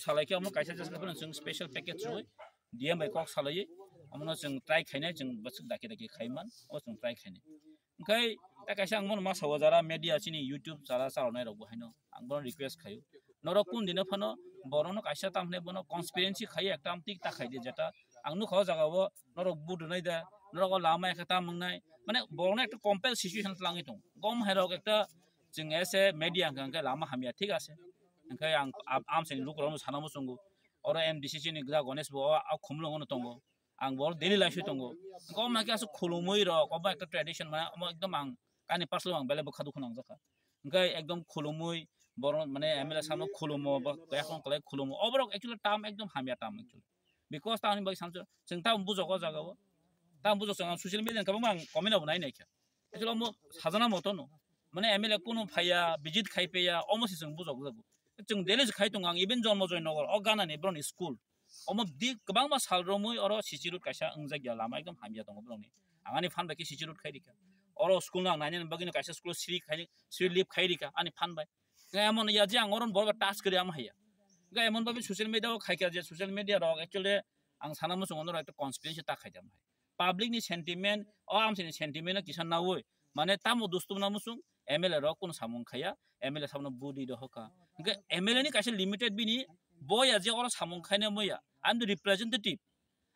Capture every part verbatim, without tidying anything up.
Salai khe omo kaisa jesla phano chwng special package rwui D M bai kok salaiwi omono chwng try khainai, chwng bwswk daki daki khaiman, o chwng try khainai. Hwnkhe ta kaisa ang bono ma sao jara media chini YouTube jara chalonai rok bo haino ang bono request khaio. Norok kun dino phano borokno kaisa tamhinai bono conspiracy khaiwi ekta amtwi ta khaidi jeta ang nukha o jaga o norok budunai da, norok o lama ekha tam wngnai, mane borokno ekta compel situation twlangwi tongo. Gom hai rok ekta chwng ese media hwnkha hwnkhe lama hamya thik ase. Hwnkhe ang am-, amchaini lukurokno sana muchungo. Oro M D C chini gwda Ganesh bo o, o Khumulwngo tongo. Ang bo daily life o tongo. Hwnkhe omo hai khe aswk khulumui rok, obo ekta tradition mane omo ekdom ang ani personal ang belai bwkha dukhu nangjakha. Hwnkhe ekdom khulumui borok mane M L A samno khulumo, bo kaya khon kwlai khulumo. Oborok actually tam ekdom hamya tam actually. Because tamoni bagwi samsok chwng tamo bujok o jaga o. Tamo bujok chwng ang social media ni kwbangma ang comment rok bo nai naikha. Actually omo sajana moto no. Mane M L A kunu phaiya, visit khai paiya, omo se chwng bujok jago. Chwng daily se khai tongo ang, even Jonmojoy Nagar, o gana ni borok ni school. Omo di kwbangma sal romwi oro C C road kaisa wngjak ya, lama ekdom hamya tongo borok ni. Ang ani phan bai khe C C road khai rikha. Oro school no ang nainani bagwi no kaisa school o siri khai, siri lip khai rikha ani phan bai. Hwnkhe emon ya je ang oro borok bai touch kwrwi ama haiya. Hwnkhe emon babi social media o khaikha je social media rok actually ang sana muchungo norok ekta conspiracy ta khaida ama hai. Public ni sentiment, o amsini sentiment no kisa naui, mane tamo dustum na muchung M L A rok kuno samung khaiya, M L A sabno budi dohoka. Hwnkhe M L A ni kaisa limited bini boya je oro samung khaina moya. I am the representative.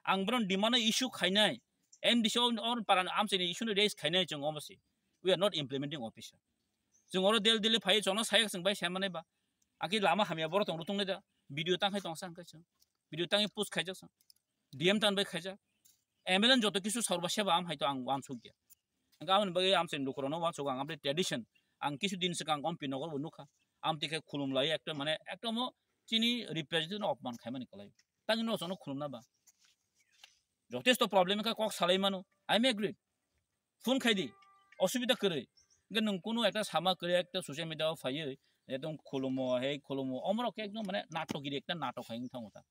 Ang boron demand no issue khainai. M D C o or paran amsini issue no raise khainai chwng omo se. We are not implementing officer. Chwng oro del dili phai chwngno sayak chwng bai sai manai ba. Aki lama hamya borok tong rutung da. Video tang khai tong sang khai chwng. Video tang post khaijak chwng. D M tan bai khaijak. M L A joto kisu sorba seba am hai to ang wansuk ya. Ang amni bagwi amsini lukurokno wansuk ang amri tradition. Ang kisu din swkang om pinogor bo nukha. Am tikhe khulum lai ekta mane ekta mo chini representative no opman khaimani kwlai. Tangni no chwngno khulumna ba. Jotesto problem kha kok salai mano. I am agreed. Phone khai di, osubida kwrwi. Hwnkhe nwng kunu ekta sama kwrwi, ekta social media o phaiwi, ekdom khulumo, hei khulumo, omorok khe ekdom mane natokgiri ekta natok hai wng thango ta.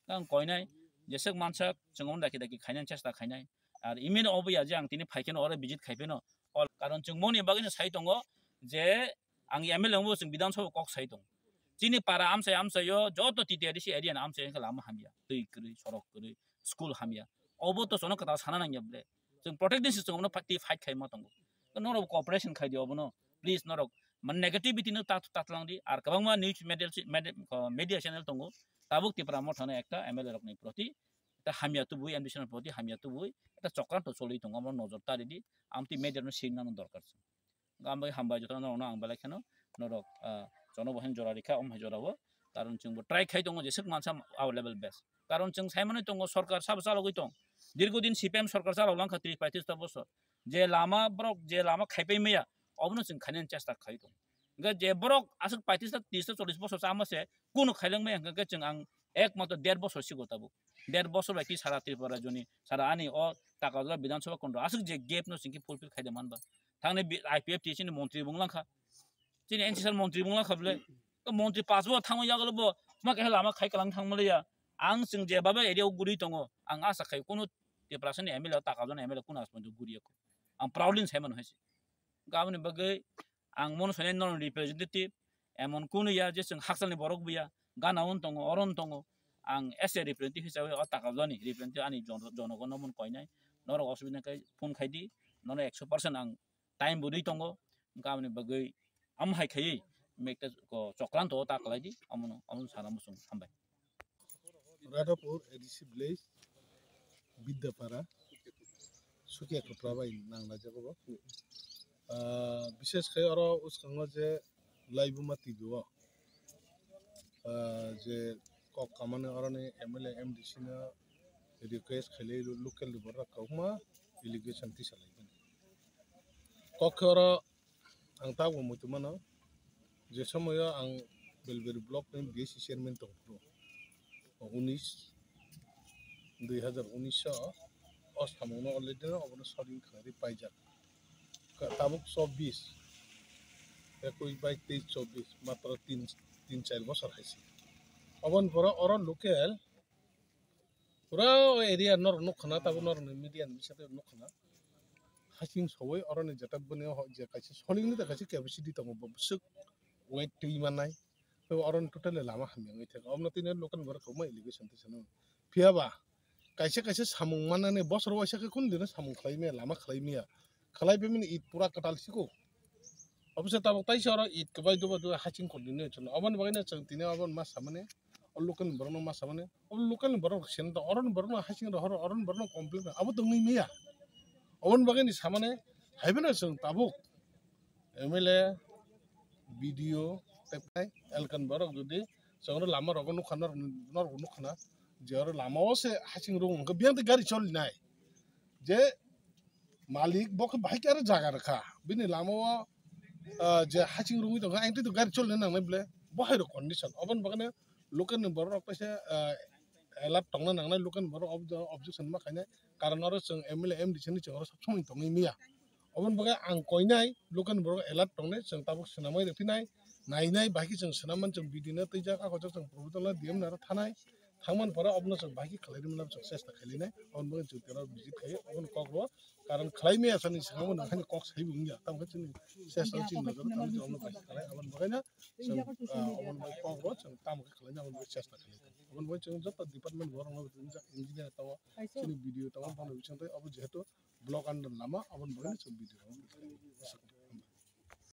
Ang koinai, jeswk mansak, chwng omo daki daki khainani chesta khainai. Ar email obo ya je ang tini phai kheno oro visit khai pheno. Ol-, karon chwng moni bagwino sai tongo je ang M L A wngbo chwng Bidhan Sabha kok sai tongo. Chini para amchai amchaio joto T T A D C area ni amchai wngkha lama hamya, twi kwrwi, sorok kwrwi, school hamya. Obo to chwngno kwtal sana nangya ble. Chwng protect din se chwng obono fight, fight khai ma tongo. To norok cooperation khai di obono. Please norok man negativity no tat-, tatlang di. Ar kwbangma news media, media, media channel tongo. Tabuk Tipra Motha no ekta M L A rok ni proti, ekta hamya tubui, M D C ni proti hamya tubui, ekta chokranto choli tongo, omo nojor ta ridi. Amtwi media no sing nang dorkar. Ang bai hambai joto norokno ang belai kheno norok, ah, jono bo hin jora rikha, om hai jora o. Karon chwng bo try khai tongo jeswk mansa our level best. Karon chwng sai manwi tongo sorkar sabo chalogwi tong. Dirgo din C P M sorkar chalok langkha tris paitris ta bosor. Je lama borok je lama khaipai maya obono chwng khainani chesta khai tongo. Hwnkhe je borok aswk paitris ta tris ta chollis bosor chama se kuno khailang maya hwnkhe chwng ang ek matro der bosor sigo tabuk. Der bosor bai ki sara Tripura rajyoni sara ani o Takarjala Bidhan Sabha Kendra aswk je gap no chwng ki fulfill khaide manba. Thangni bi-, I P F T chini montri bung langkha. Chini N C sir montri bung langkha bole. To montri pas bo thangma yagulo bo ma kaisa lama khai kalang thangma liya. Ang chwng je babe area o guri tongo. Ang asa khai kuno Tiprasani M L A o Takarjala M L A kuno asmani guri yakho. Ang proudly sai mano hai se. Gaboni bagwi ang mono sanai norok representative emon kuno ya je chwng hakchalni borok bo ya gana on tongo oron tongo. Ang as a representative hisabe o Takarjalani representative ani jon-, jonogono mon koinai norok osubida khai phone khai di nono ekso percent ang time bo rwi tongo, wngkha aboni bagwi amo hai khaiwi mekta ko chokranto ta kwlai di, amono, amono sana muchung hambai. Radhapur A D C village, Bidyapara, Sukia Khutra bai nang laijak bo. Ah, bishes khai oro uskango je Laibuma T V o, ah, je kok kamani oroni M L A, M D C no request khailai local ni borok kauma allegation tisa lai. Kok khe oro ang tabuk muitu mano, je somoyo ang Belberi block ni B S C chairman tong phuru, unis, dui hazar unis o, o samung no already no obono solving khlai paijak. Ka-, tabuk chobbish, ekwis, bais, teis, chobbish, matro tin, tin char bosor hai se. Oboni pore oro local pura o area norok nukha na, tabuk norok ni media ni bisingtwi nukha na. Hasing soi oroni jeta bini o je kaisa solving ni kaisa capacity tongo, bo bwswk weight twi manai. Tei oro totally lama hamya wngwi thangkha. Omo tini local borok kwbangma allegation twi sano. Phiya ba kaisa kaisa samung manani bosor waisa khe kunu dino samung khlai maya, lama khlai maya. Khlai phaimani it pura kwtal siko. Obwse tabuk taisa oro it kwbai duba duba haching kordini chwng. Oboni bagwino chwng tini obo ma samani, o local ni borokno ma samani, o local ni borok sendo, oroni borokno haching rohoro, oroni borokno complain abo tongwi maya. Oboni bagwino samani, haiphano chwng tabuk M L A, B D O, tei elkan borok jodi chwngno lama rogo nukha, norok nukha na, je oro lama o se haching rung wngkha, biyang tei gari cholinai. Je malik bo khe bahai khe aro jaga rwkha. Bini lama o, ah, je haching rungwi tongkha, ang tei gari cholina nangnai ble, bo hai rok condition. Oboni bagwino local ni borok rok kaisa, ah, alert tongna nangnai, local ni borok ob-, objection ma khainai. Karon oro chwng M L A, M D C ni chwng oro sob somoi tongwi maya. Oboni bagwi ang koinai, local ni borok alert tongnai, chwng tabuk swnamwi rwphinai, nainai, bahai khe chwng swnamman chwng B D no twijak, a kochok chwng proposal no D M no aro thanai. Thangman pore obono chwng bahai khe khlai rwmani chwng chesta khlai nai, obono bagwi chwng tero visit khlai o, obono kok rw o, karon khlai maya sani swkang bo nang hani kok sai bo wngya, tamo khe chini chesta o chini nojor tamo khe obono bahai khlai, aboni bagwi no chwng, ah, obono bagwi kok rw o, chwng tamo khe khlai nai, obono bagwi chesta khlai, obono bagwi chwng joto department borok no wngjak, engineer tongo, chini B D O tongo, bono bising tei obo jehetu block under lama, obono bagwi no chwng B D O rok.